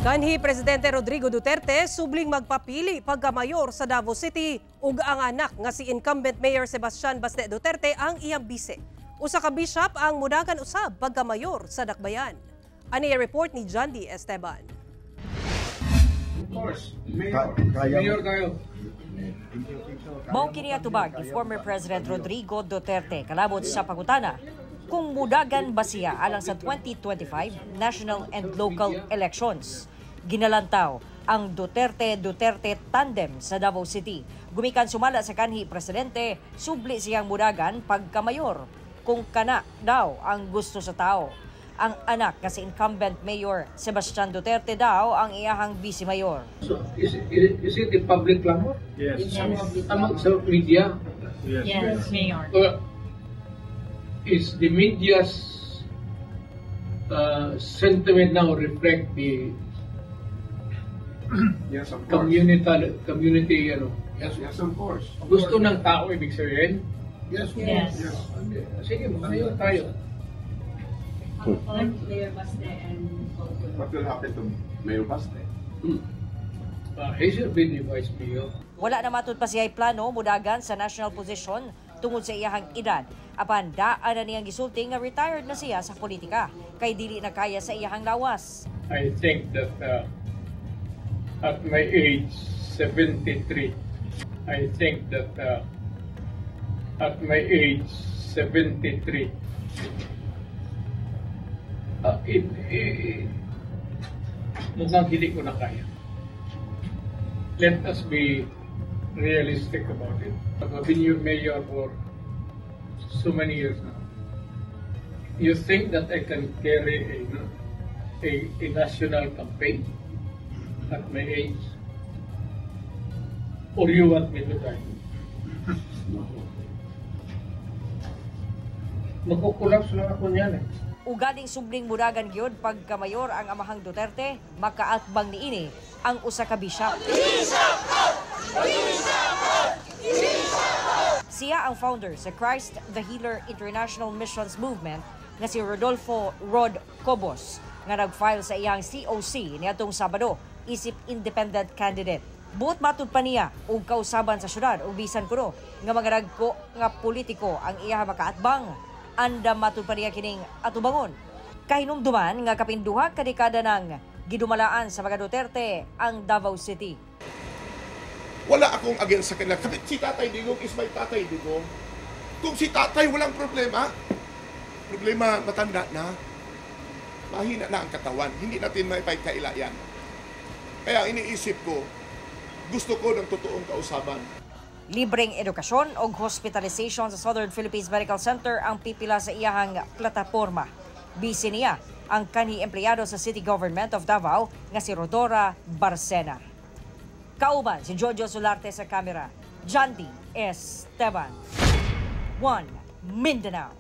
Kanhi Presidente Rodrigo Duterte subling magpapili pagka-mayor sa Davao City ug ang anak nga si incumbent Mayor Sebastian Baste Duterte ang iyang bise. Usa ka bishop ang mudagan usab pagka-mayor sa Dakbayan. Ani report ni John D. Esteban. Of course, Mayor. Kaya Mayor tayo. Mao kini atubag ni former President Rodrigo Duterte kalabot sa pangutana kung mudagan ba siya alang sa 2025 national and local elections. Ginalantaw ang Duterte-Duterte tandem sa Davao City. Gumikan sumala sa kanhi presidente, subli siyang mudagan pagkamayor kung kana daw ang gusto sa tao. Ang anak nga si incumbent Mayor Sebastian Duterte daw ang iyahang vice mayor. So, is it a public clamor? Yes. Among sa media? Yes. Yes, Mayor. Is the media's sentiment now reflect the Yes, of course. community, ano? Yes, of course. Gusto ng tao, ibig sabihin? Yes. Yes. Yes. Sige, mayor tayo. How about Mayor Baste and Coco? What will happen to Mayor Baste? He should be the vice mayor. Wala na matud pa siya plano mudagan sa national position tungod sa iyahang edad. Apan daan na niyang gisulti nga retired na siya sa politika kay dili na kaya sa iyahang lawas. I think that at my age, 73, I think that at my age, 73, mukhang hindi ko na kaya. Let us be realistic about it. I've been your mayor for so many years now. You think that I can carry a national campaign at my age? Or you want me to die? Magko-collapse lang ako niyan eh. Ugaling subling mudagan gyud pagkamayor ang amahang Duterte, makaatbang niini ang usa ka bishop. Siya ang founder sa Christ the Healer International Missions Movement nga si Rodolfo Rod Cobos nga nag-file sa iyang COC niadtong Sabado isip independent candidate. Buot matud pa niya og kausaban sa syudad ug bisan kuno nga mga dagko nga politiko ang iya makaatbang. Andam matud pa niya kining atubangon. Kahinumduman nga kapin 2 ka dekada nang gidumalaan sa mga Duterte ang Davao City. Wala akong against sa kanila. Kapit si Tatay Digong is my Tatay Digong. Kung si Tatay walang problema, problema matanda na, mahina na ang katawan. Hindi natin maipagkaila yan. Kaya iniisip ko, gusto ko ng totoong kausaban. Libreng edukasyon o hospitalization sa Southern Philippines Medical Center ang pipila sa iyahang plataporma. Busy niya ang kanhi empleyado sa City Government of Davao nga si Rodora Barcena. Kauban si Jojo Solarte sa kamera. Jandy Esteban. 1 Mindanao.